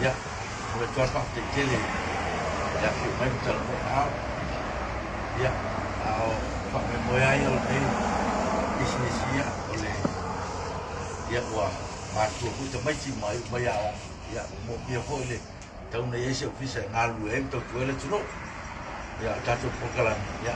Ia, momoli atu lava le faafetai tele i le afifio mai ma talanoa i ao. Ia, a o faamoemoe lava ia o lenei pisinisi ia, o le, ia ua matutua foi tamaiti ma iu mai aoga, ia ua moomia foi le tatau ona i ai se ofisa e galulue ai ma tautua ai le atunuu. Ia, o le tatou polokalame, ia,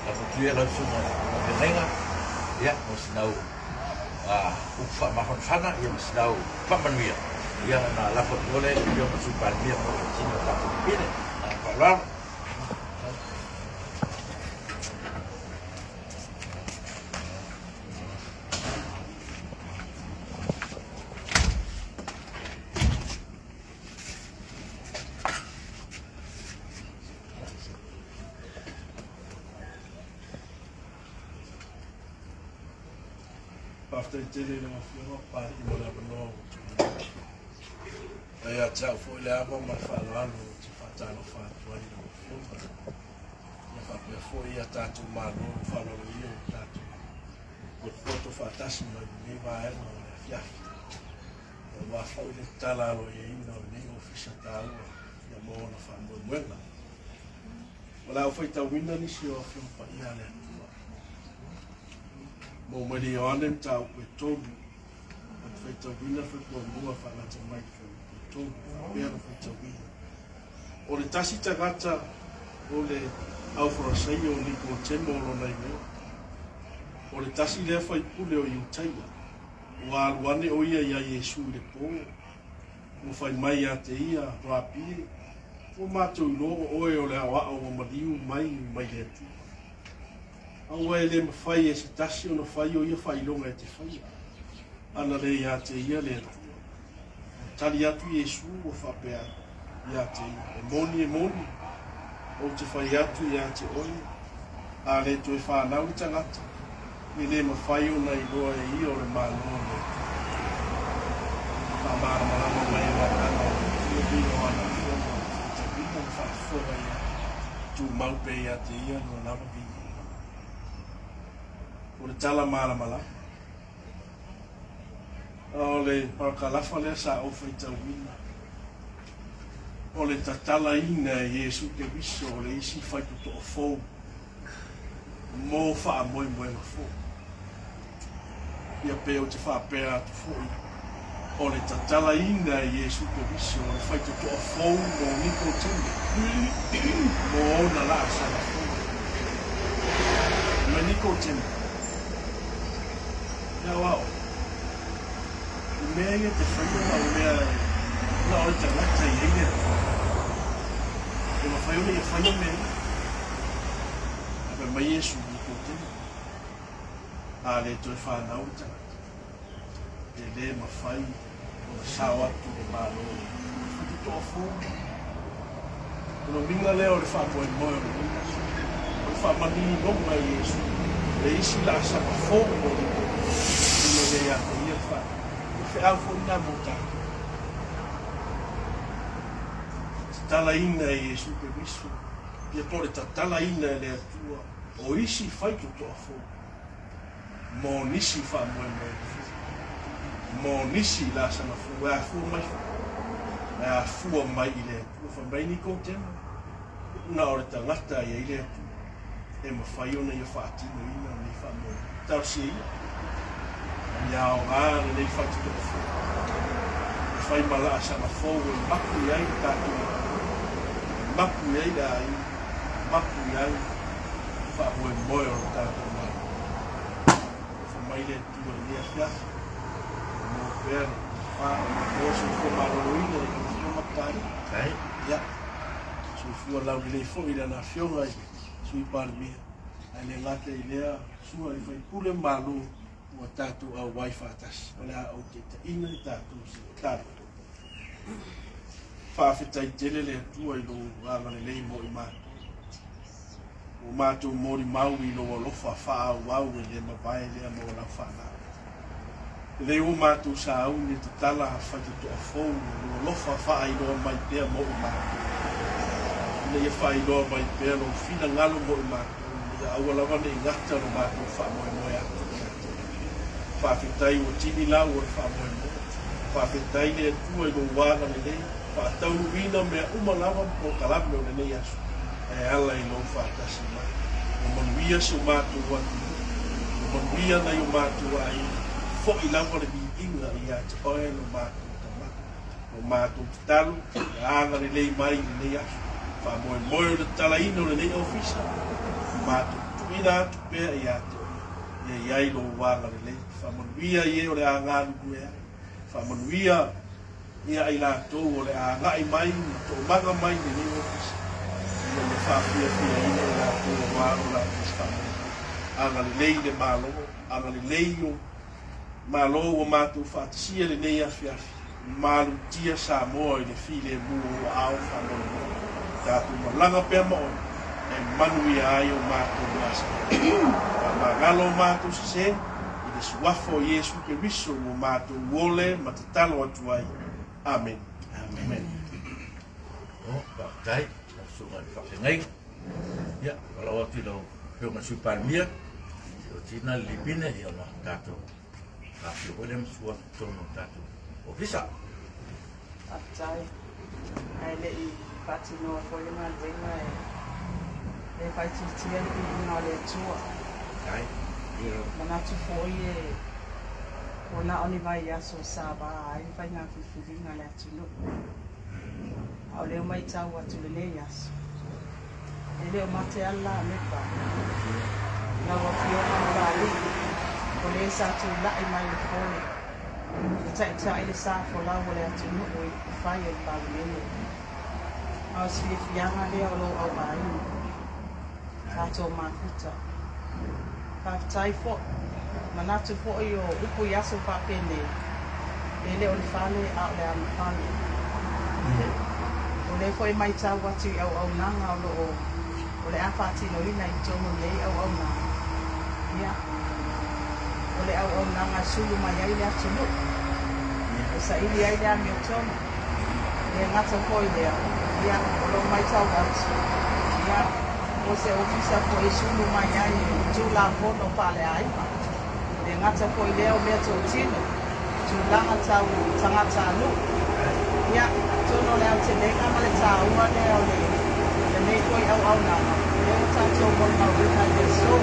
lafo atu ia lau susuga i le faafeagaiga, ia, mo sina au upu faamafanafana, ia ma sina au faamanuia, ia, ona lafo atu loa lea i le Afioga i le Sui Palemia mo le tino o le tatou pine. Ma le faaaloalo. Faafetai tele i lau Afioga Papalii mo le avanoa ua tuuina mai. E ia te au foi le ava ma le faaaloalo ou te faatalofa atu ai i lau Afioga. Ia faapea foi ia tatou Malo faaaloalogia ua tatou potopoto faatasi mai lenei vaega o le afiafi. Aua foi le tatala aloaiaina o lenei ofisa taua ia mo ona faamoemoega. O le a ou faitauina nisi o Afioga Paia a le Atua. Mo mai le Ioane mataupu e tolu, ou te faitauina le faitauamua faalata mai le fuaiupu e tolu, faapea ona faitauina. O le tasi tagata o le Aufarasaio o Nikotemo o lona igoa. O le tasi lea faipule o Iutaia. Ua alu ane o ia iā Iesu i le po, ua fai mai ia te ia, Rabi e, ua matou iloa o oe o le aoao ua maliu mai mai le Atua. Aua e le mafai e se tasi ona fai o ia faailoga e te faia, ana le ia te ia le Atua. Ua tali atu Iesu ua faapea atu ia te ia, E moni, e moni, ou te fai atu ia te oe, a le toe fanau le tagata, e le mafai ona iloa e ia o le Malo o le Atua. Faamalamalama mai e le Agaga o le Atua uiga o ana Afioga o le faitauina ma faafofoga i ai, tumau pea ia te ia lona lava viiga. O le tala malamalama. A o le parakalafa lea sa ou faitauina, o le tatalaina e Iesu Keriso o le isi faitotoo fou mo faamoemoega fou. Ia pe ou te faapea atu foi, o le tatalaina e Iesu Keriso o le faitotoa fou mo Nikoteme, mo ona laasaga fou. Mai Nikoteme, e aoao, o mea ia te faia na o mea na o le tagata e i ai le Atua. E mafai ona ia faia mea ia. Ae fai mai Iesu i Nikoteme, a le toe fanau le tagata, e le mafai ona sao atu le Malo i faitotoa fou. O le uiga lea o le faamoemoe o lenei aso, o le faamaninoga i Iesu, le isi laasaga fou mo le ina ia ia te ia le faaiuga. O le feau foi lena mo tatou. Tatalaina e Iesu Keriso, ia po o le tatalaina e le Atua o isi faitotoa fou. Mo nisi faamoemoega fou. Mo nisi laasaga fou e afua mai fafo, e afua mai i le Atua. Fai mai Nikotemo, Na o le tagata e i ai le Atua e mafai ona ia faatinoina lenei faamoemoe. Talosia ia, ia aoga lenei faitotoa fou e fai ma laasaga fou e mapu i ai le tatou Malo, e mapu i ai le aiga, mapu i ai faamoemoe o le tatou Malo. Alofa mai le Atua i lenei afiafi, ia maua pea le tofa, maua le soifua maloloina i lau Afioga Papalii. Ia, soifua laulelei foi i lana Afioga i le Sui Palemia, ae le gata i lea, susuga i le sui usufono Malo ua tatou auai faatasi, o le a ou taitaiina i tatou se tatalo. Faafetai tele le Atua i lou agalelei mo i matou. Ua matou molimau i lou alofa faaauau e le mavae lea mo lau fanau. Lelei ua matou sauni e tatala faitotoa fou i lou alofa faailoa mai pea mo i matou. Ina ia faailoa mai pea lou finagalo mo i matou, ina ia aua lava ne i gata lo matou faamoemoe atu ia te oe. Faafetai ua tini lau o le faamoemoe. Faafetai le Atua i lou agalelei, faataunuuina mea uma lava ma polokalame o lenei aso e ala i lou faatasi mai. Ua manuia si o matou atunuu, ua manuia nai o matou aiga, foi lava le viiga ia te oe lo matou Tama. Lo matou tatalo, ia agalelei mai i lenei aso. Faamoemoe o le tatalaina o lenei ofisa, matou tuuina atu pea ia te oe, ia i ai lou agalelei. Faamanuia i e o le a galulue ai. Faamanuia ia i latou o le a agai mai ma toomaga mai i lenei ofisa, ina ia faafiafiaina i latou aua o latou faamoemoe. Agalelei le Malo, agalelei o Malo ua matou faatasia lenei afiafi, malutia Samoa i le filemu o ou aao faamoemoe. Tatou malaga pea ma oe e manuia ai o matou gasegase. Faamagalo o matou sese i le Suafa o Iesu Keriso ua matou ole ma tatalo atu ai. Amene. Amene. Oh, faafetai lau susuga i le faafeagaiga. Ia, valaau atu i lau Afioga i le Sui Palemia, o Tina le Lipine, ia ona tatou afio foi lea ma sua atu i totonu o le tatou ofisa. Faafetai. Ae le i faatinoa foi le galuega e le faaitiitia le viiga o le Atua. Faafetai. Manatu foi e ua na o ni vaiaso sa va ai le faiga filifiliga a le atunuu. A o lea ua matau atu i lenei aso, e le o mate lava le Lameka, lau Afioga ma Lalii, o le sa tulai mai i le foe e taitai le sa folau o le atunuu i upufai o le Palemene. A o se fiafiaga lea o lou auaiga, tatou mafuta. Faafetai foi. Manatu foi o upu i aso faapenei, e le o le fale a o le anofale. O lea foi e matau atu i auaunaga o lo o o le a faatinoina i totonu o lenei auaunaga, ia, o le auaunaga e sulu mai ai le atunuu, e saili ai le amiotonu. E le gata foi i lea, ia, o lo o matau atu, ia, o se ofisa foi e sulu mai ai i Tulafono faaleaiga. E le gata foi i lea o meatotino, tulaga tau tagatanuu. Ia, atonu o le aotelega ma le taua lea o lenei foi auaunaga, lea ua tatou molimauina i le aso.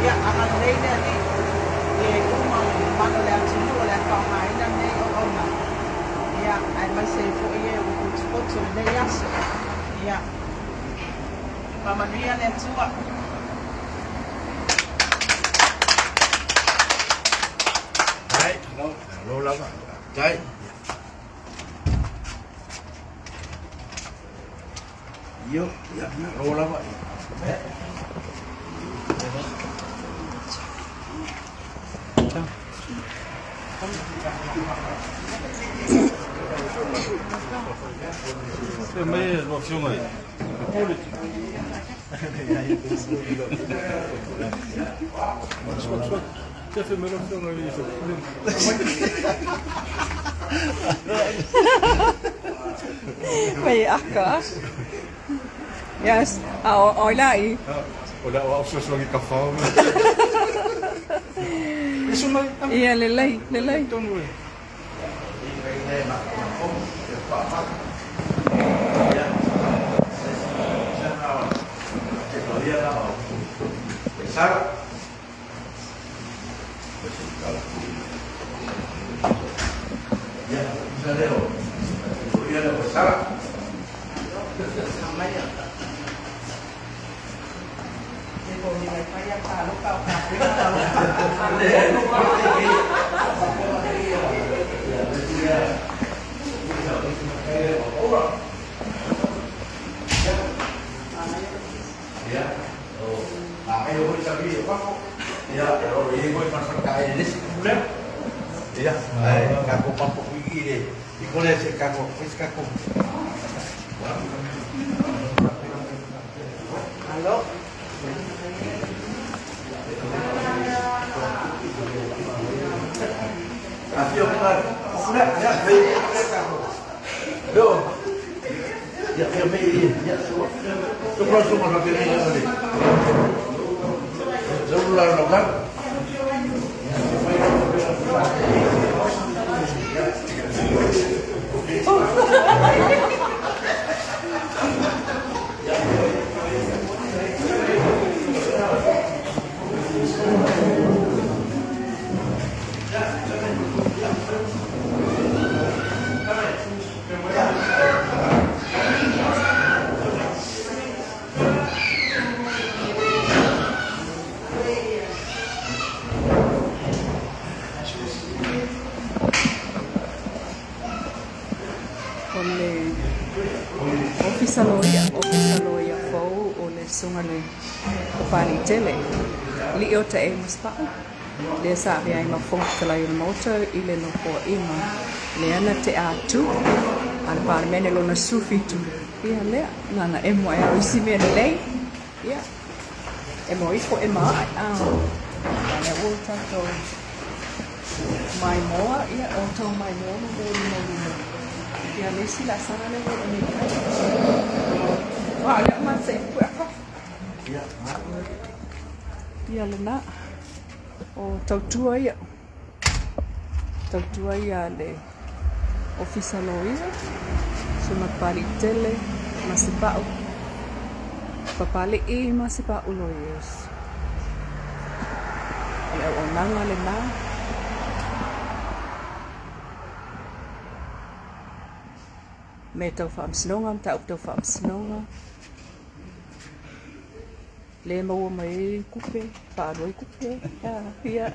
Ia, agalelei le Alii i e uma le mamalu o le atunuu o le a faaaogaina lenei auaunaga, ia, aemaise ai foi e ua potopoto i lenei aso. Ia, faamanuia le Atua. Ai, malo lava. Faafetai. Io, ia, malo lava. Fea mai lau Afioga i le Pule. Fea mai lau Afioga i le Pule. Mai aka. Yes, a o oi lai. O le au fesoasoani kafao. Ia lelei, lelei. Tonu e. Alo. O le Ofisa Loia, Ofisa Loia fou o le Susuga i le Papaliitele, Lio Taʻe Masepau, lea sa avea ai ma Fofoga Fetalai o le Maota i le Nofoaiga lea na tea atu a le Palemene lona 17. Ia lea, na ona emo ai lava o isi mea lelei, ia, emo ifo ema ae, a lea ua tatou maimoa, ia, o tou maimoa ma molimauina, ia le isi laasaga lea ua oo nei i ai. Aua o lea ua matou pue a fafo. Ia lena, o tautua ia, tautua ia a le Ofisa Loia, Susuga Papaliitele Masepau, Papalii Masepau Lawyers. O le auaunaga lena. Mea tau faamasinoga, mataupu tau faamasinoga. Lea e maua mai ai tupe, faaalu ai tupe, ia,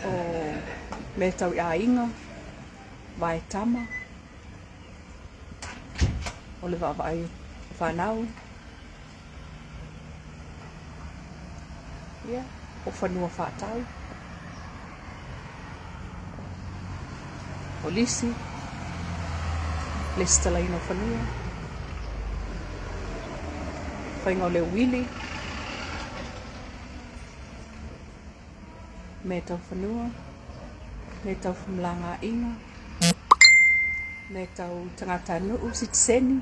o mea tau i aiga, vaetama, o le vaavaai o fanau, ia, o fanua faatau, o lisi, lesitalaina o fanua, faiga o le uili, mea tau fanua, mea tau femalagaaiga, mea tau tagatanuu, sitiseni,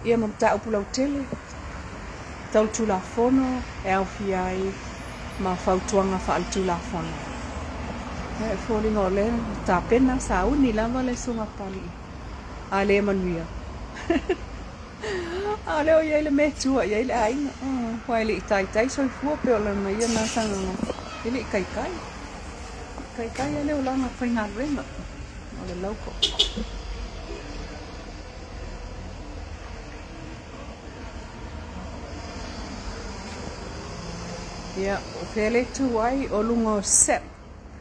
ia ma mataupu lautele tau le Tulafono e aofia ai ma fautuaga faale-Tulafono. E foliga o lea na tapena sauni lava le Susuga Papalii, a le manuia. A o lea o i ai le mea e tua i ai le aiga, aua e le i taitai soifua pei o lana ia na sagaga, e le i taitai. Taitai lava le olaga faigaluega o le local. Ia, o fea le tu ai o luga o Sep,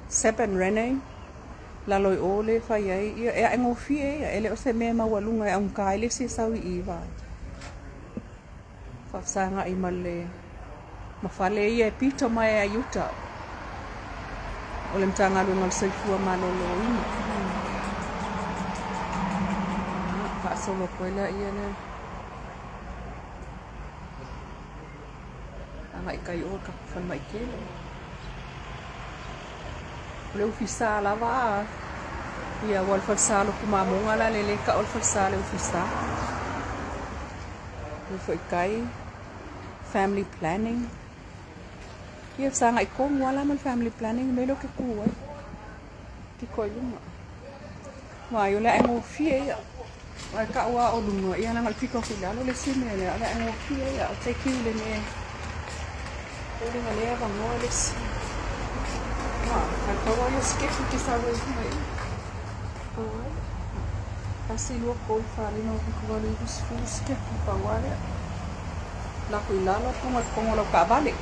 Sep and Rene, lalo i o le fai ai, ia e aegofie ia, e le o se mea maualuga e augata ai le isi e sau i i vai. Faafesagai ma le ma fale ia e pito mai ai i uta o le Matagaluega o le Soifua Maloloina. Faasolo atu ai laia lea agai kai o ka falemai tele. O le ofisa lava a ia ua le falesa lotu mamoga la le le tau o le falesa le ofisa. Nofo i tai family planning. Ia fesagai tonu lava la ma le family planning le mea lea ou te tu ai. Pito i luga. Vaai o le aegofie ia. Ae tau lava o luga, ia leaga o le pito atu i lalo le isi mea lea, o le aegofie ia. O te kiu le mea. Foliga lea avanoa le isi. Ae pau lava ia o sikepu e te sau ai i luga i i. Pau lava ia. 1, 2, 3, 4, 5, 6, 7, 8, 9, 10 sikepu, pau lava lea. Lako i lalo tonga i totonu o lau taavale.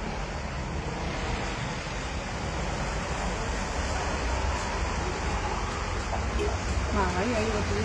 Manaia ia o le